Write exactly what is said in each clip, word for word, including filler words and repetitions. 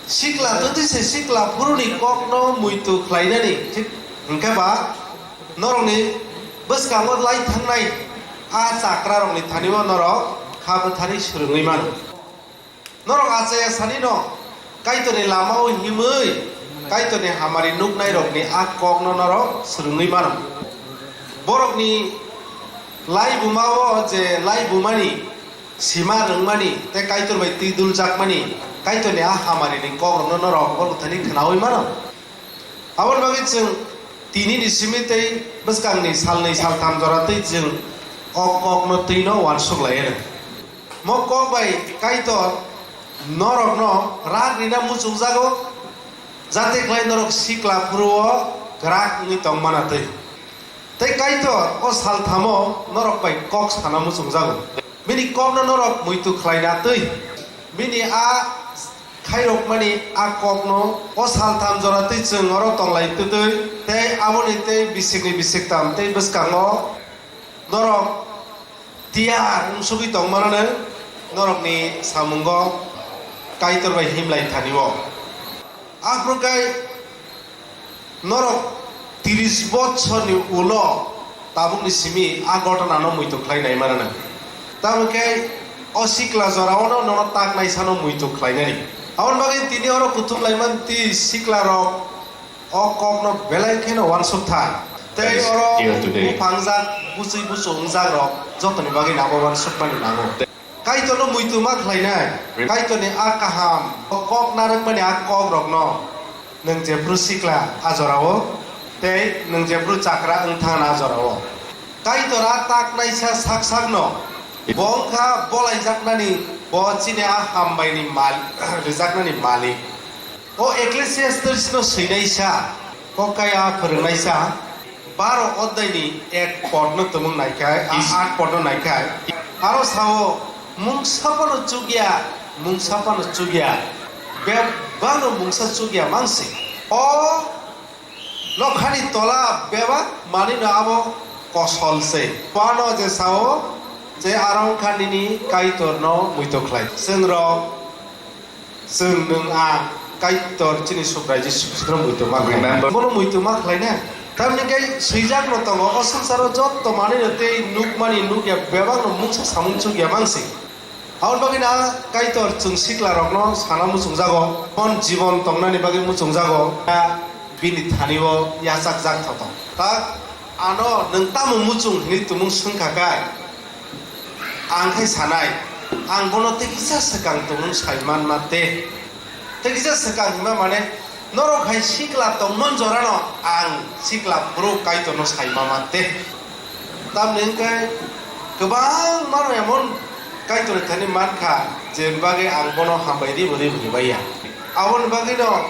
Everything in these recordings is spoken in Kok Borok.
Sikla twtwi se sikla phuruni kokno muitu khlainani, thik hwnkhe ba norokni bwskango lai thangnai a chakrarokni thani-o norok kha bwtharwi swrwngwi mano. Norok achaya sanino Kaitorni lama-o himwi Kaitorni hamari nuknairokni a kokno norok swrwngwi mano. Borokni laibuma-o je laibumani sima rwngmani tei Kaitor bai twi duljakmani Kaitorni a hamarini kokrokno norok borok thani khwnaui mano. Aboni bagwi chwng tinini simi tei bwskangni salnwi saltham jora twi chwng o kokno twino uansuk lai-anw. Mo kok bai Kaitor norokno rak rina muchungjago, jate khlai norok sikla phuru-o kwrak wngwi tong mana twi. Tei Kaitor o salthamo norok bai kok sana muchungjago. Bini kokno norok muitu khlaina twi. Bini a khairokmani a kokno o saltham jora twi chwng oro tonglai twtwi tei aboni tei bisikni bisiktam tei bwskango norok tiyar wngsugwi tongmanano norokni samungo Kaitor bai himlai thani-o. Aphuru khe norok tris bochorni ulo tabukni simi a gotonano muitu khlai nai manana. Tamo khe o sikla jorao no nono tak naisano muitu khlainani. Aboni bagwi tini oro kuthum laiman twi siklarok o kokno belai kheno uansuk thai. Tei oro buphangjak, buchwi buchu wngjakrok jotoni bagwi nabo uansukmani nango. Kaitorno muitu ma khlainai, Kaitorni a kaham, o kok narwkmani a kokrokno nwng jephru sikla a jorao, tei nwng jephru chakra wng thangna a jorao. Kaitor a tak naisa sak sakno, bo wngkha bolaijaknani, bo chini a hambaini mal-, rwjaknani malik. O Ecclesiastes no swinaisa, Kokaya phwrwngnaisa, baro oddaini ek podno tumung naikhai, a Is- aat podno naikhai, aro sao, mungsa phano chukya, mungsa phano chukya, bebakno mungsa chukya mangsi. O nokhani tola bebak manino abo kosol se. Bono je sao, je aro wngkha nini Kaitorno muitu khlai. Chwng rok Chwng nwng ang Kaitor chini Subrai Jisu Khristo muitu ma khlai. Remember. Bono muitu ma khlai na. Tamni khe swijak no tongo, o swngcharo jotto manwi no tei nukmani nukya bebak no mungsa samung chukya mangsi. Aboni bagwi na Kaitor chwng sikla rok no sana muchungjago, bon jibon tongnani bagwi muchungjago. Bini thani o yachak jak thoto. Tak ano nwng tamo muchung hinwi tumung swngkha kai? Ang khai sanai, ang bono tei kisa swkang tumung sai manma te. Tei kisa swkang hima mane norok hai sikla tongmon jorano ang sikla phuru Kaitorno sai mama te. Tamni hwnkhe kwbangma emon Kaitorni thani mankha, je bagwi ang bono hambai ribo ribo hinbaiya. Aboni bagwino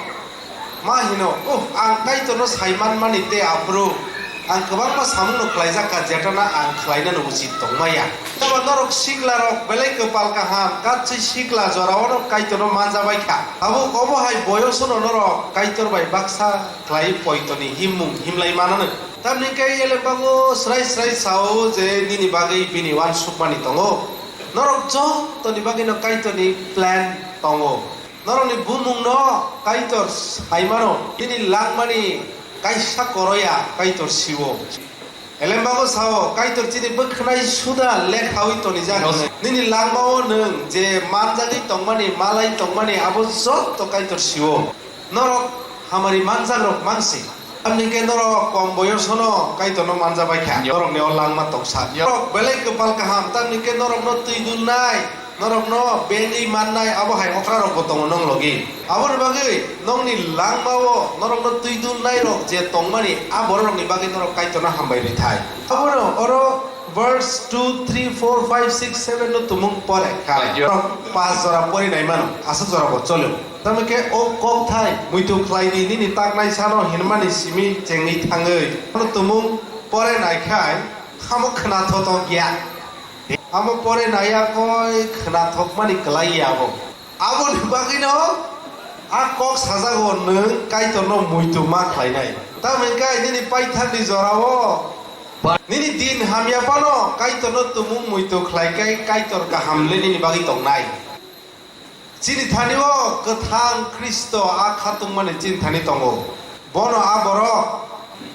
ma hino, "Oh, ang Kaitorno sai manmani tei aphuru ang kwbangma samungno khlaijak kha, jetana ang khlainani uchit tongmaya." Abo norok siklarok belai kwpal kaham, katswi sikla jorao no Kaitorno manjabaikha. Abo obo hai boyosono norok Kaitor bai baksa khlai poitoni himmung himlai mananw. Tamni khe elembamo srai srai sao je nini bagwi bini uansukmani tongo. Norok jottoni bagwino Kaitorni plan tongo. Norokni bumungno Kaitor sai mano. Bini langmani kaisa koroya Kaitor siwo. Elembago sao, Kaitor chini bwkhnai suda lekhawi tonijak. Yes. Nini langmao nwng je manjagwi tongmani, malai tongmani, abo jotto Kaitor siwo. Norok hamari manjakrok mansi. Tamni khe norok kom boyosono Kaitorno manjabaikha. Yo. Norokni o langma tongsa. Yo. Norok belai kwpal kaham, tamni khe norokno twi dunnai, norokno bengwi mannai, abo hai okrarokbo tongo nong logi. Aboni bagwi nongni langmao norokno twi dunnairok je tongmani, a bororokni bagwi norok Kaitorno hambai rithai. Abono oro verse two, three, four, five, six, seven no tumung pore kha. Yo. Norok pas jora pori nai mano, aswk jora bo cholo. Tamo khe o kokthai muitu khlai di, nini taknai sano hinmani simi chengwi thangwi. Ano tumung pore naikhai, amo khwna thotok ya. Amo pore naiya koi khwna thokmani kwlai ya abo. Aboni bagwino a kok sajago nwng Kaitorno muitu ma khlainai. Tamo khe nini paithakni jorao nini din hamya phano Kaitorno tumung muitu khlai khe Kaitor kaham le nini bagwi tongnai. Chini thani o kwthang Khristo a khatungmani chini thani tongo. Bono a borok,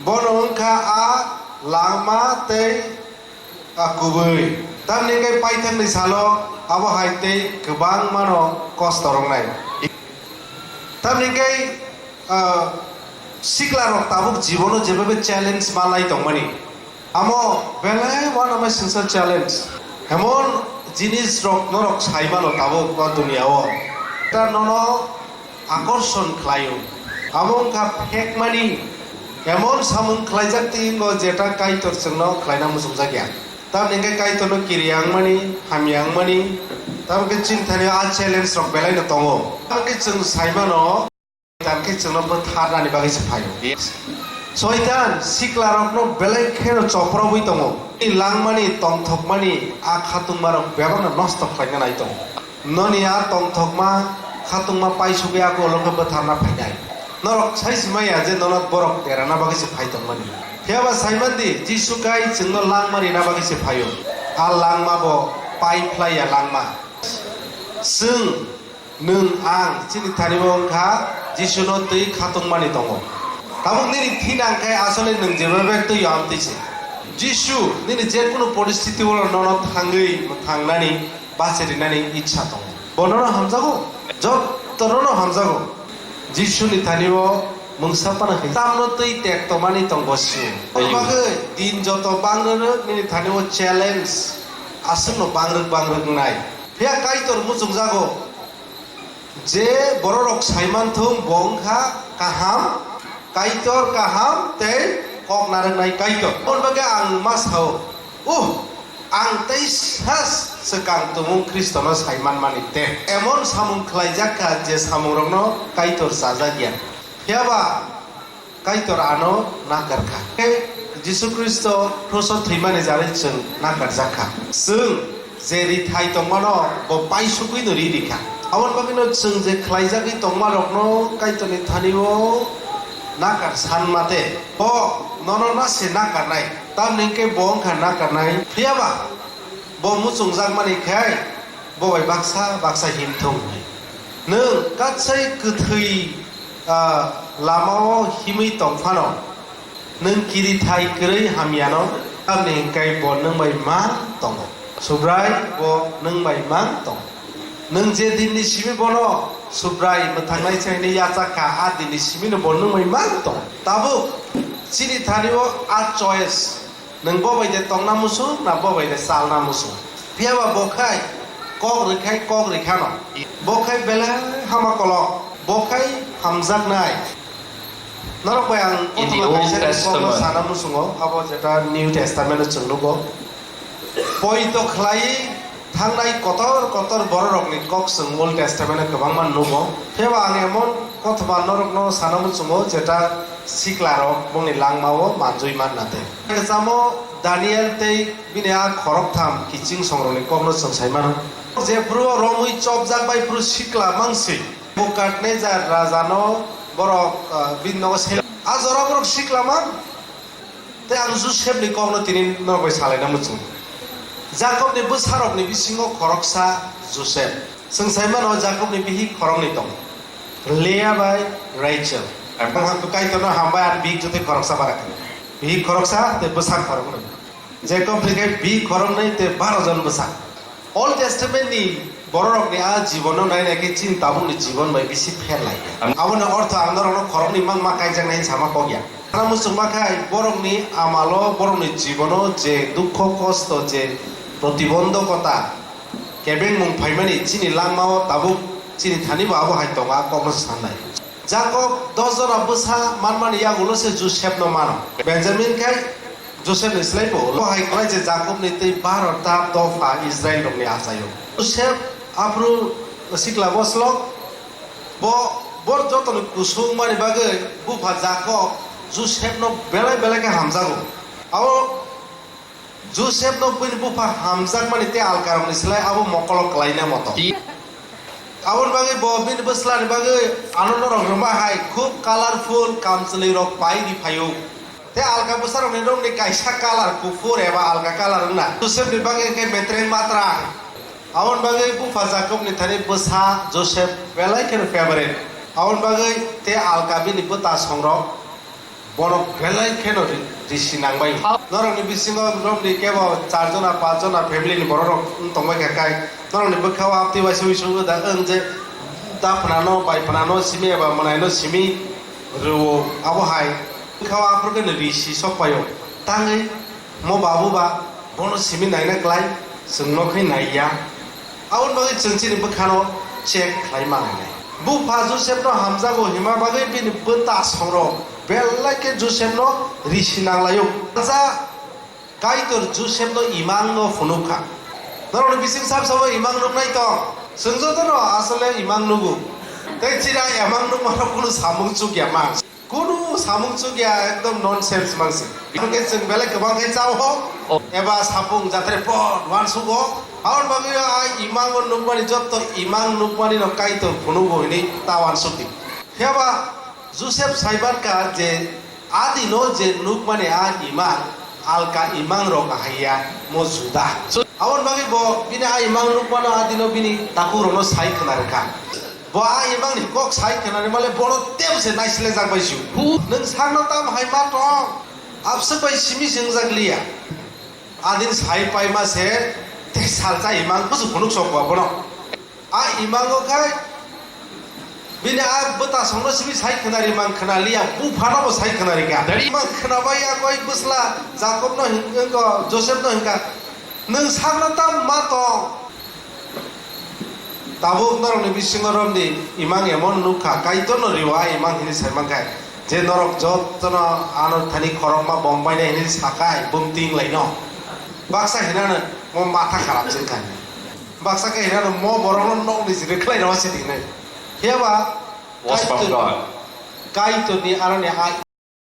bono wngkha a langma tei a kubui. Tamni hwnkhe paithakni salo abo hai tei kwbangmano kosto rwnai. Tamni hwnkhe, ah, siklarok tabuk jibono jebabe challenge manlai tongmani. Amo belai uanama singsa challenge. Emon jinis rok norok sai mano tabuk o dunia o. Ta nono akorson khlaio. Amo wngkha phekmani emon samung khlaijak twi wngo jeta Kaitor chwngno khlaina muchungjak ya. Tamni hwnkhe Kaitorno kiri wngmani, hamya wngmani, tamokhe chini thani a challenge rok belai no tongo. Tamokhe chwng sai mano. Tamkhe chwngno bwtharnani bagwi se phaio. Soitan siklarokno belai kheno choprobwi tongo. Nini langmani, tongthokmani a khatungmarok bebakno nosto khlaina nai tongo. Noni a tongthokma, khatungma paisugwi a kolokno bwtharna phainai. Norok sai se maya je nono borok derana bagwi se phai tongmani. Phiyaba sai mandi, Jisu kai chwngno langma rina bagwi se phaio. A langma bo pai phlai ya langma. Chwng Nwng ang chini thani o wngkha Jisuno twi khatungmani tongo. Tabuk nini thina wngkhe asole nwng jeba bek twi o amtwi se. Jisu nini je kunu poristiti o nono thangwi thangnani bachirinani ichha tongo. Bo nono hamjago, jotto nono hamjago. Jisuni thani o mungsa phano hai tamno twi tek tongmani tong bo sio. Aboni bagwi din joto bangrwk nini thani o challenge aswkno bangrwk bangrwk wngnai. Phiya Kaitor muchungjago. Je bororok sai manthung bo wngkha kaham, Kaitor kaham tei kok narwknai Kaitor. Aboni bagwi ang ma sao, uh, ang teisa swkang tumung Khristono sai manmani tei emon samung khlaijak kha je samungrokno Kaitor chajak ya. Phiyaba Kaitor ano nakar kha. Khe Jisu Khristo kruso thwimani jarwi chwng nakarjak kha. Chwng je rithai tongmano bo paisugwino ri rikha. Aboni bagwino chwng je khlaijagwi tongmarokno Kaitorni thani-o nakar san mate, bo nono na se nakarnai, tamni hwnkhe bo wngkha nakarnai. Phiyaba bo muchungjakmani khe bo bai baksa baksa himthung. Nwng katsai kwthwi, ah, lama-o himwi tong phano, nwng kiri thai kwrwi hamyano, tamni hwnkhe bo nwng bai mang tongo. Subrai bo nwng bai mang tongo. Nwng je dinni simi bono Subrai mwthangnai se hwnwi yachak kha, a dinni simino bo nwng bai mang tongo. Tabuk chini thani-o a choice. Nwng bo bai de tongna muchung, na bo bai de chalna muchung? Phiyaba bo khai kok rwkhai kok rwkhano. Bo khai belai hama kolok. Bo khai hamjaknai. Norok bai ang In the kothoma Old kaisa ni kokno Testament. Sana muchungo, abo jeta New Testament o chwng nugo. Poito khlai thangnai kotor kotor bororokni kok chwng Old Testament o kwbangma nugo. Phiyaba ang emon kothoma norokno sana muchungo, jeta siklarok bongni langmao manjui manna tei. Samo Daniel tei bini a khoroktham kiching songrokni kokno chwng sai mano. Jephru romwi chopjak bai phru sikla mangsi. Nebukadnejar rajano borok, ah, bini nogo se-, a jora borok sikla mang. Tei ang Josepni kokno tini norok bai salaina muchung. Jakobni bwsarokni bisingo khoroksa Josep. Chwng sai mano Jakobni bihik khoroknwi tongo. Lea bai Rachel. Ang Kaitorno hambai, ang bihik jotoi khoroksa bara kha. Bihik khoroksa tei bwsa khoroknwi. Jakob ni khe bihik khoroknwi tei baro jon bwsa. Old Testament ni bororokni a jibono nai nai khe chini tabukni jibon bai bisi pher lai ya. Am- Aboni ortho ang norokno khoroknwi mang ma kaijaknai hinwi sama kok ya. Sana muchungma khai borokni amalo, borokni jibono je dukho kosto, je protibondhokota, kebengmung phaimani chini langmao tabuk chini thani bo abo hai tongo, a kokno se sannai. Jakob dos jona bwsa manmani yagulo se Josepno mano. Benjamin khai Josepni slai bo ulo hai khlai je Jakobni tei barota dopha Israilrokni achaio. Josep aphuru sikla boslok, bo, bo jotoni kusung mani bagwi bupha Jakob Josepno belai belai khe hamjago. Abo Josepno bini bupha hamjakmani tei alkarokni slai abo mokolo klaina moto. Ti- Aboni bagwi bo bini bwslani bagwi ano norok rwma hai khub colorful kamchwlwirok pai ri phaio. Tei alka bwsarokni rokni kaisa color kuphur eba alka color wngna. Josepni bagwi khe metreng matrang. Aboni bagwi bupha Jakobni thani bwsa Josep belai kheno favorite. Aboni bagwi tei alka bini bwta songrok borok belai kheno ri-, risi nangbai. Norokni bisingo romni kebo char jona, panch jona family ni borok rok wng tongbai kha kai. Norokni bwkhao abtwi waisa wi sugwi da wng je da phwnano, bai phwnano, simi eba mwnaino simi rwo. Abo hai bwkhao aphuru khe risi sok paio. Tangwi mo babu ba bono simi naina klai, chwngno khe naiya. Aboni bagwi chwng chini bwkhano check khlai manai. Bupha Josepno hamjago hima bagwi bini bwta songrok belai khe Josepno risi nanglaio. Acha Kaitor Josepno imangno phunukha. Norokni bising sab sabo imang nuknai tong. Chwng jotono asole imang nugo. Tei chini a imang nukmano kunu samung chukya mang. Kunu samung chukya ekdom nonsense mangsi. Hwnkhe chwng belai kwbang khe chao. Oh. Eba sapung jatre por uansugo. Aboni bagwi a imango nukmani jotto imang nukmani no Kaitor phunugo hinwi ta uansukdi. Phiya ba Josep saibankha je adino je nukmani a imang alka imang rok haiya mo juda. Aboni bagwi bo bini a imang nukmano adino bini takhuk rokno sai khna rwkha. Bo a imangni kok sai khwnani male bono tebo se naisilejak bai sio. Hu. Nwng sakno tam hai ma tong? Abswk bai simi se wngjak liya. Adin sai paima se tei salsa imang kusu phunuk sok ba bono. A imango khai bini a bwta songno simi sai khwnari mang khna liya, buphano bo sai khwnari kha. Dari. Mang khna bai ya koi bwsla Jakobno hin-, hinko Josepno hinkha, "Nwng sakno tam ma tong?" Tabuk norokni bisingo romdi imang emon nukha, Kaitorno riwa imang hinwi saimankhai, je norok jotono ano thani khorokma bom bainai hinwi sakai, bumting laino. Baksa hinano mo matha kharap se wngkha. Baksa khe hinano mo borokno nokni jiri khlaino se dinai. Phiya ba Kaitor-, Kaitorni aroni a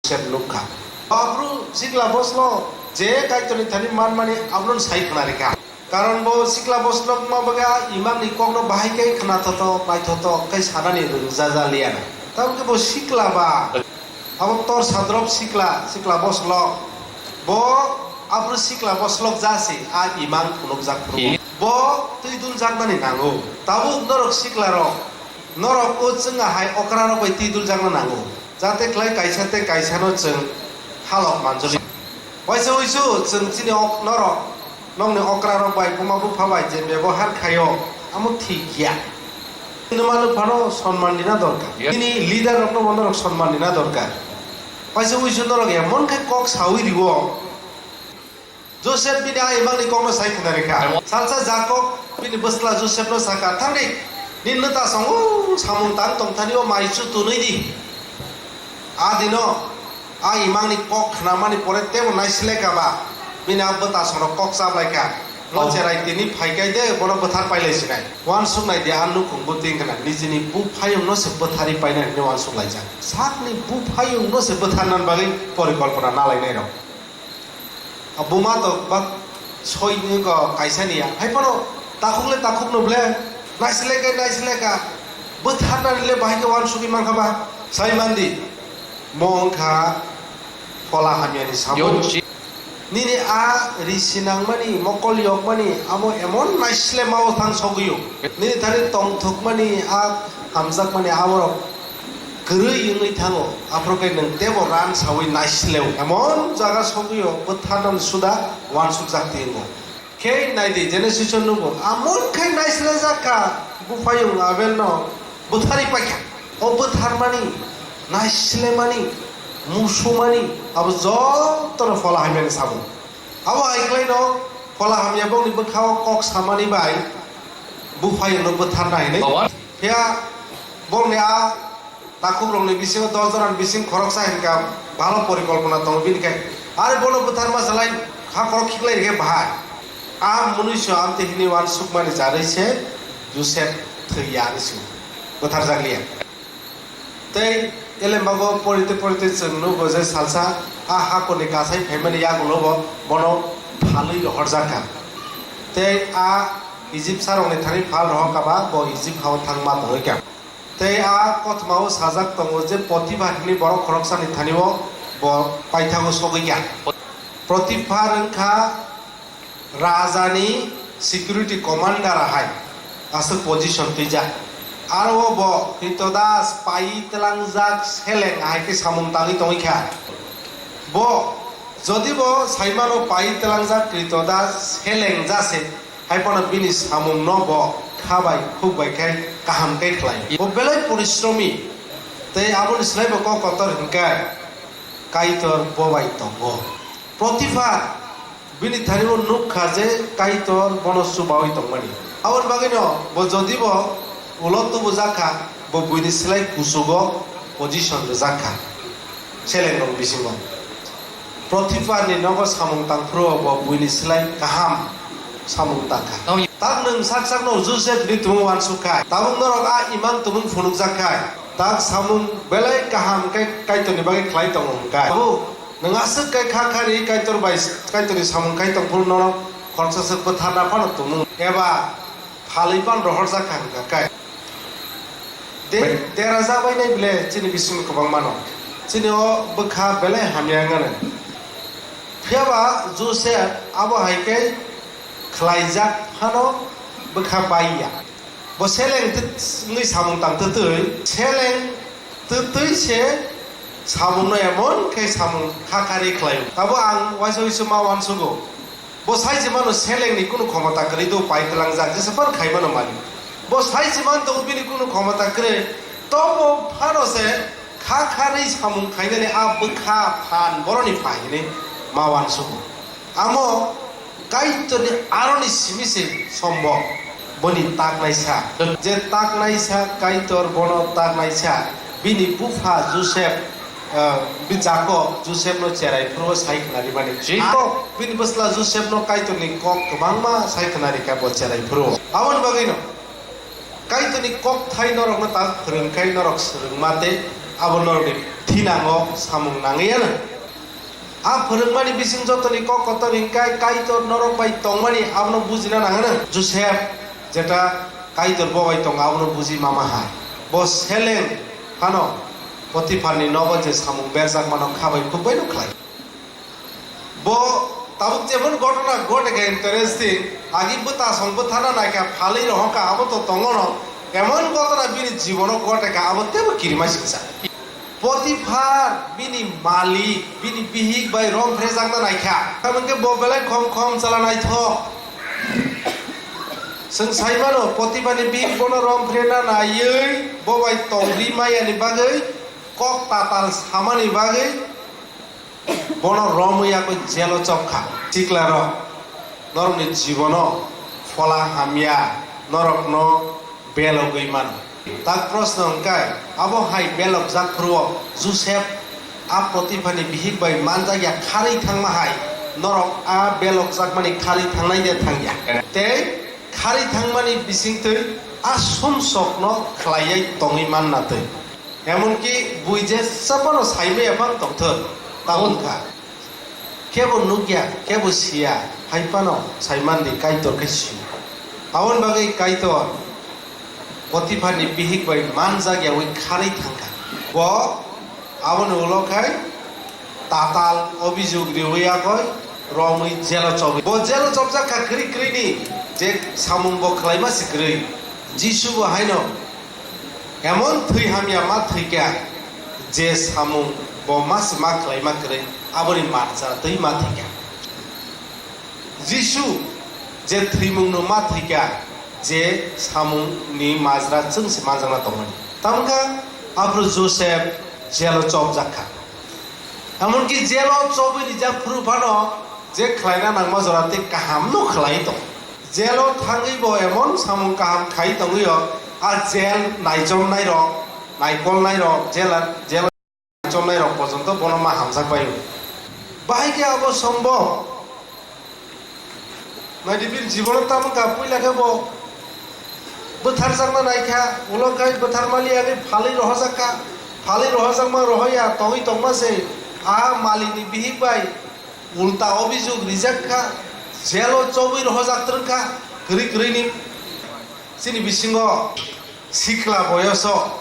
Josep nukha. Abru sikla boslo je Kaitorni thani manmani abono sai khna rikha. Karon bo sikla boslo ma baga imangni kokno bahai khe khna thoto, pai thoto, khe sanani rwngjaja liya na. Tamokhe bo sikla ba, abo tor sadrop sikla, sikla boslo. Bo abru sikla boslok jasi a imang phunukjak phuru. Bo twi duljaknani nango. Tabuk norok sikla rok, norok o chwng ahai okra rok bai twi duljakna nango. Jate khlai kaisa tei kaisa no chwng halok manjoli. Waisa wuisu chwng chini ok-, norok, nokni okra rok bai buma bupha bai je bebohar khaio, amo thik ya. Numa nuphano sonman dina dorkar. Yes. Nini leader rokno bo norok sonman dina dorkar. Waisa wuisu norok emon khe kok sawi riwo. Joseph bini a imangni kokno sai khna rikha. Salsa Jakob bini bwsla Josephno sakha, "Thangdi, nini nwta songo samung tang tongthani o mai chu tunui di." A dino a imangni kok khnamani pore tebo naisleka ba, bini a bwta songno kok chaplaikha. Mo cherai tini phaikai de, bono bwthar pailai sinai. Uansuk nai di, a nukhung bo tingkhna, nijini buphayungno se bwthari painani hwnwi uansuk laijak. Sakni buphayungno se bwtharnani bagwi porikolpona nalainairok. A buma to bak soi ni ko kaisa ni ya. Hai phano takhuk le takhuk no ble. Naisle kai naisle ka. Bwtharna le bahai ke wan sugi man kha ba. Sai mandi. Mo wngkha phola hamya ni samung. Nini a ri sinang mani, mokol yok mani, amo emon naisle ma o thang sogwi o. Nini thani tongthok mani, a hamjak mani, a borok kwrwi wngwi thango, aphuru khe nwng teibo ran saui naisleo. Emon jaga sogwi o bwtharnani suda uansukjak ti wngo. Khe nai di, Genesis o nugo, amon khai naislejak kha, buphayung Abelno bwtharwi paikha. O bwtharmani, naislemani, musumani, abo jotono phola hamyani samung. Abo hai khlaino phola hamya bokni bwkhao kok samani bai buphayungno bwtharna hinwi. Phiya bokni a takhukrokni bisingo dos jonani bising khoroksa hinkha bhalo porikolpona tongo bini khe. Are bono bwtharma salai ha khorok khiklai rikhe bahai. A mwnwi so amtwi hinwi uansukmani jarwi se Joseph thwiya hinwi se bwtharjakliya. Tei elembago porite porite chwng nugo je salsa a hakorni kasai phaimani yagulo bo bono phalwi rohorjak kha. Tei a Ijipsarokni thani phal rohor kha ba bo Ijip hao thangma tongwi kha. Tei a kothomao sajak tongo je Potiphar hwnwi borok khoroksani thani-o bo paithago sogwi kha. Potiphar wng kha rajani Security commander ahai aswk position twijak. Aro bo Kritodas pai tlangjak seleng ahai khe samung tangwi tongwi kha. Bo jodi bo saimano pai tlangjak Kritodas seleng jase, hai phano bini samungno bo kha bai khuk bai khe kaham khe khlai. Bo belai porishromi tei aboni slai bo kok kotor hinkhe Kaitor bo bai tongo. Potifar bini thani bo nuk kha je Kaitor bono chubaui tongmani. Aboni bagwino bo jodi bo ulo tubujak kha, bo buini slai kuchugo position rwjak kha selengrok bisingo. Potifarni nogo samung tang phuru bo buini slai kaham samung tang kha. Tamo. Tak nwng sak sakno Joseph ni tumung uansuk kha. Tabuk norok a imang tumung phunukjak kha. Tak samung belai kaham khe Kaitorni bagwi khlai tongo hwn kha. Tabuk nwng aswk khe kha kha ri Kaitor bai, Kaitorni samung khai tong phuru norok khoroksa swk bwtharna phano tumung eba phalwi pan rohorjak kha hwn kha khe. De-, derajak bai nai bile chini bisingo kwbangma no. Chini o bwkha belai hamya wngmano. Phiya ba Joseph abo hai khe khlaijak phano bwkha bai ya. Bo seleng twi-, wngwi samung tang twtwi, seleng twtwi se samungno emon khe samung kha kha ri khlaio. Abo ang waisa waisa ma uansugo. Bo sai se mano selengni kunu khomota kwrwi do pai tlangjak, jesa phano khai mano mani. Bo sai se man tongo bini kunu khomota kwrwi, tobo phano se kha kha ri samung khainani a bwkha phan boroni pha hinwi ma uansugo. Amo Kaitorni aroni simi se sombok boni taknaisa. Je taknaisa Kaitor bono taknaisa bini bupha Joseph, eh, bi Jakob Joseph no cherai phuru sai khna rimani. Jakob. Bini bwsla Joseph no Kaitorni kok kwbangma sai khna rikha bo cherai phuru. Aboni bagwino Kaitorni kokthai norokno ta phwrwngkhai norok swrwngma tei abo norokni thinango samung nangwi ano. A phwrwngmani bising jotoni kok kotor hwnkhai Kaitor norok bai tongmani abono bujina nangano. Joseph jeta Kaitor bo bai tongo abono buji mama hai. Bo seleng phano Potipharni nogo je samung berjak mano kha bai khuk bai no khlai. Bo tabuk jemon ghotona ghote kha interesting, agi bwtasong bwthana naikha phalwi rohorkha abo to tongono, emon ghotona bini jibono ghote kha abo teibo kirima singsa. Potiphar bini malik, bini bihik bai rom phrejakna naikha. Tamokhe bo belai khom khom chala naithok. Chwng saimano, Potipharni bihik bono rom phrena naiwi, bo bai tongri mayani bagwi, kok tatal samani bagwi, bono romwi yakwi jelo chopkha. Siklarok, norokni jibono phola hamya, norokno belogwi mano. Tak proshno hwnkhe, abo hai belokjak phuru-o Joseph a Potiphani bihik bai manjakya kharwi thangma hai, norok a belokjakmani kharwi thangnai de thangya? Tei kharwi thangmani bisingtwi a sumsokno khlaiwi tongwi manna twi. Emonki bui jesa phano saimaya phang tongthok, ta wngkha. Kebo nukya, kebo siya, hai phano saimandi Kaitor khe sio. Aboni bagwi Kaitor Potiphani bihik bai manjak yaui kharwi thangkha. Bo aboni ulo khai tatal obijog riui yakoi romwi jelo chobwi. Bo jelo chobjak kha kwrwi kwrwini je samung bo khlaima se kwrwi. Jisu bo haino emon thwi hamya ma thwikha, je samung bo ma se ma khlaima kwrwi, aboni majra twi ma thwikha. Jisu je thwimungno ma thwikha, je samungni majra chwng se manjakna tongmani. Tamokha aphuru Joseph jelo chopjak kha. Emonki jelo chobwi rijak phuru phano je khlaina nangma jora tei kahamno khlai tong. Jelo thangwi bo emon samung kaham khai tongwio, a jel naichomnai rok, naikolnai rok, jela, jelo naichomnai rok porjonto bono ma hamjak bai. Bahai khe abo sombok? Naidi bini jibono tamo kha, puila khe bo bwtharjakna naikha, ulo khai bwtharmali ani phalwi rohorjak kha, phalwi rohorjakma rohorya tongwi tongma se, a malikni bihik bai ulta obijog rijak kha, jelo chobwi rohorjak twrwng kha, kwrwi kwrwini. Chini bisingo sikla boyoso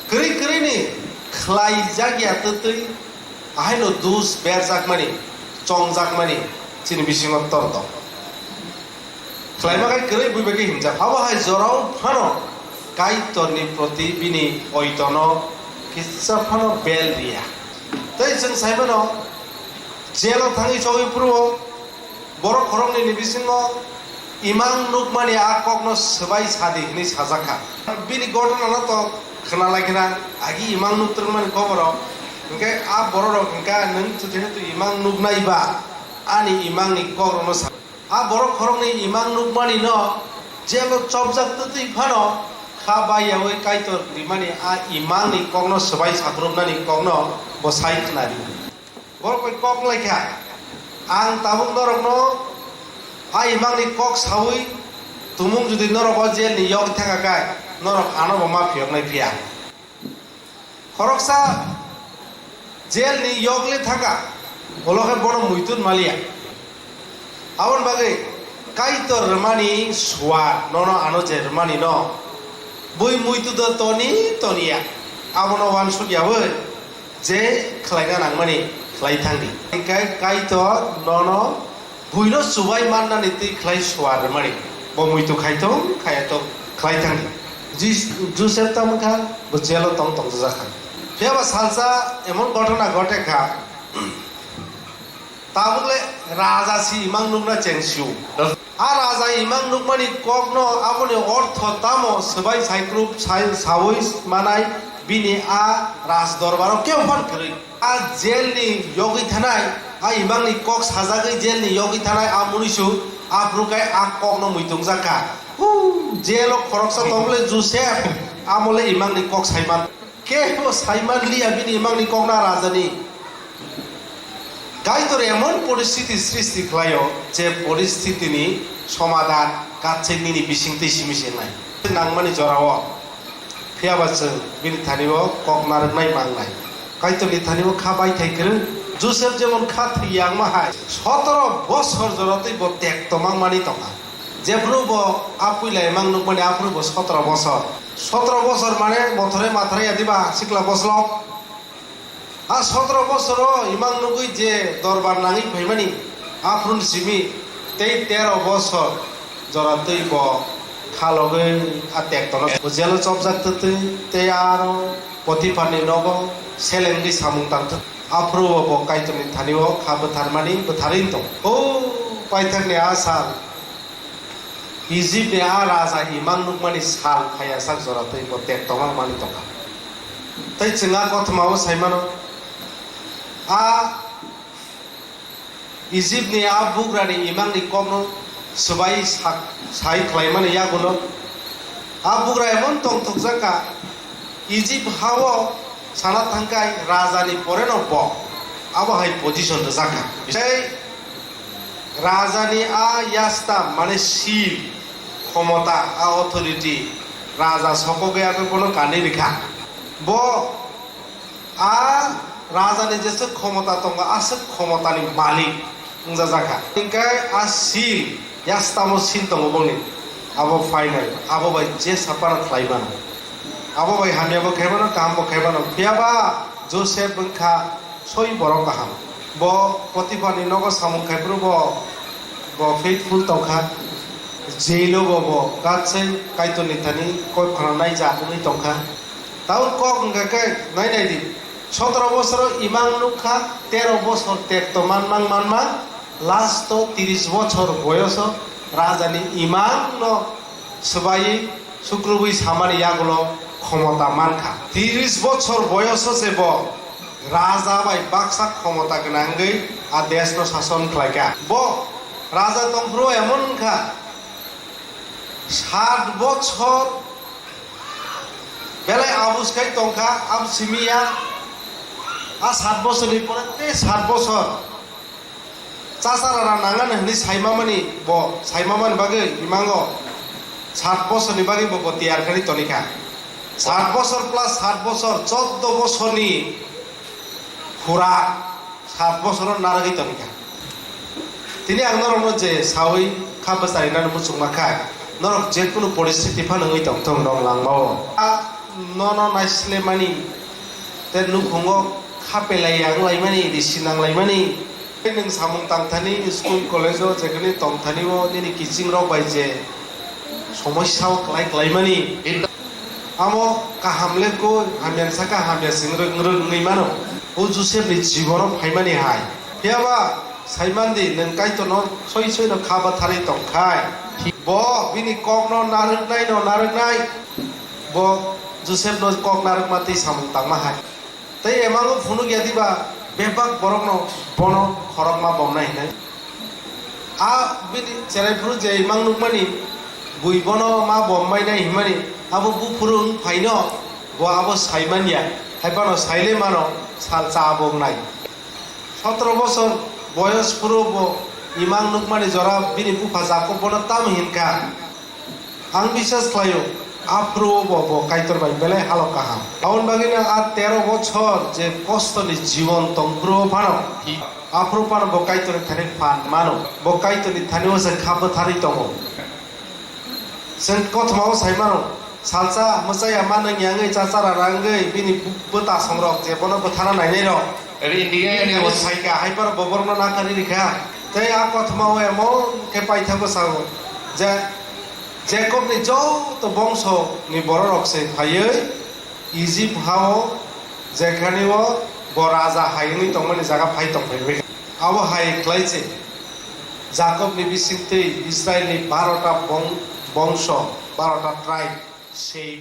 kwrwi kwrwini khlai jakya twtwi ahaino dus berjakmani, chongjakmani chini bisingo tor tong. Khlaima khe kwrwi bui bai khe himjak. Abo hai jorao phano Kaitorni proti bini oitono kisa phano bel riya. Tei chwng sai mano, jelo thangwi chogwi phuru-o borok khoroknwini bisingo imang nukmani a kokno swbai sadi hwnwi sajak kha. Bini ghotona no to khna lai khna agi imang nuk twrwngmani kok rok. Hwnkhe a borok rok hwnkha, "Nwng chuti chuti imang nuknai ba ani imangni kok rokno sa." A borok khoroknwi imang nukmani no jelo chopjak twtwi phano kha baiyaui Kaitor rimani a imangni kokno swbai sakrupnani kokno bo sai khnari. Borok bai kok lai kha, "Ang tabuk norokno a imangni kok saui tumung judi norok o jelni yogwi thangkha khe norok ano bo ma phiyoknai phiya." Khoroksa jelni yogwi thangkha, ulo khe bono muitu maliya. Aboni bagwi Kaitor rwmani suar nono ano je rwmani no bui muitu do toni toniya, abono uansuk yaui je khlaina nangmani khlai thangdi. Hingkhe Kaitor nono buino chubai mannani twi khlai suar rwmani bo muitu khai thung khaya thung khlai thangdi. Jis-, Joseph tamo kha, bo jelo tong tong jajak kha. Phiya ba salsa emon ghotona ghote kha, tabuk le raja si imang nukna cheng sio. A raja imang nukmani kokno aboni ortho tamo swbai saikrup sai saui manai bini a raj dorbaro keu phan kwrwi. A jelni yogwi thanai, a imangni kok sajagwi jelni yogwi thanai a munuisu aphuru khe a kokno muitungjak kha. Hu, jelo khoroksa tongmole Joseph, amole imangni kok saiman. Kebo saiman liya bini imangni kokna rajani. Kaitor emon poristiti srishti khlaio, je poristitini somadhan katswi nini bisingtwi simi se nai. Nangmani jorao, phiya ba chwng bini thani-o kok narwknai mangnai. Kaitorni thani-o kha baithai kwrwng. Joseph jemon kha thwi yangma hai, sotoro bosor joratwi bo tek tomang mani tongkha. Jephru bo a puila imang nukmani aphuru bo sotoro bosor. Sotoro bosor mane mothore mathare ya diba sikla boslok. A sotoro bosoro imang nugwi je dorbar nangwi phaimani, aphuruni simi tei tero bosor jora twi bo khalogwi a tektono jelo chopjak twtwi tei aro Potipharni nogo selengwi samung tangtwi. Aphuru bo Kaitorni thani-o kha bwtharmani bwtharwi tong. O paithakni a sal Ijipni a raja imang nukmani sal phaiya sak jora twi bo tek tongma manwi tongkha. Tei chwng a kothoma-o sai mano, a Ijipni a bugrani imangni kokno swbai sak-, sai khlaimani yagulo a bugra emon tongthokjak kha, Ijip ha-o sana thangkhai rajani poreno bo abo hai position rwjak kha. Bisai rajani a yasta mane seal, khomota, a authority raja sokogwi abo bono kanwi rikha. Bo a rajani jeswk khomota tongo, aswk khomotani malik wngjajakha. Hinkhe a seal, yastamo seal tongo bongni, abo final, abo bai je saphano khlai mano. Abo bai hamyabo khai mano, kahambo khai mano. Phiyaba Joseph wngkha soi borok kaham. Bo Potipharni nogo samung khai phuru bo, bo faithful tongkha. Jailo bo, bo katswi Kaitorni thani koi khorang naijak wngwi tongkha. Tamo kok wngkha khe nai nai di. Sotoro bosoro imang nukha, tero bosor tekto man mang man mang, last o tiris bochor boyoso rajani imang no swbaiwi sukrubwi samani yagulo khomota mankha. Tiris bochor boyoso se bo raja bai baksa khomota gwnangwi a desh no sason khlaikha. Bo raja tongphuru emon wngkha, sat bochor belai abus khai tongkha, abo simi ya. A sat bosorni pore tei sat bosor chachara rang nangan hwnwi saimamani bo, saimamani bagwi imango sat bosorni bagwi bo, bo tiyar khai tonikha. Sat bosor plus sat bosor, choddo bosorni pura sat bosoro narwgwi tongkha. Tini ang norokno je sawi kha bwcharinani muchungma kha, norok jekunu poristiti phano wngwi tongthung rong langmao. A nono naislemani tei nukhungo kha pelai yang laimani, risi nang laimani, Nwng samung tangthani school college-o jekhani tongthani-o nini kichingrok bai je somosya-o klai klaimani. Amo kaham le koi, hamya saka hamya sing rwng rwngwi mano. O Josepni jibono phaimani hai. Phiyaba saimandi nwng Kaitorno soi soino kha bwtharwi tongkhai. Bo bini kokno narwknaino narwknai. Bo Josepno kok narwkma tei samung tangma hai. Tei emango phunuk ya diba bebak borokno bono khorokma bomnai hinwi. A bini cherai phuru je imang nukmani bui bono ma bommainai himani abo buphuru wng phaino bo abo saimanya, hai phano saile mano sal cha abo wngnai. Sotro bosor boyos phuru bo imang nukmani jora bini bupha Jakob bono tamo hinkha. Ang biswas khlaio, aphuru bo, bo Kaitor bai belai halok kaham. Aboni bagwino a tero bochor je kostoni jibon tong phuru phano, aphuru phano bo Kaitorni thani phan mano, bo Kaitorni thani o se kha bwtharwi tongo. Chwng kothoma o sai mano, salsa mwchaya ma nang yangwi cha chara rangwi bini bwta songrok je bono bwthana nainai rok. Ri India ni Bini o saika hai phano bo borokno nakharwi rikha. Tei a kothoma o emon khe paithago sao je Jakobni joto bongso ni bororok se phaiwi Ijip ha-o, jekhani o bo raja hai wngwi tongmani jaga phai tongphai bai kha. Abo hai khlai se Jakobni bisingtwi Israilni barota bong-, bongso, barota tribe se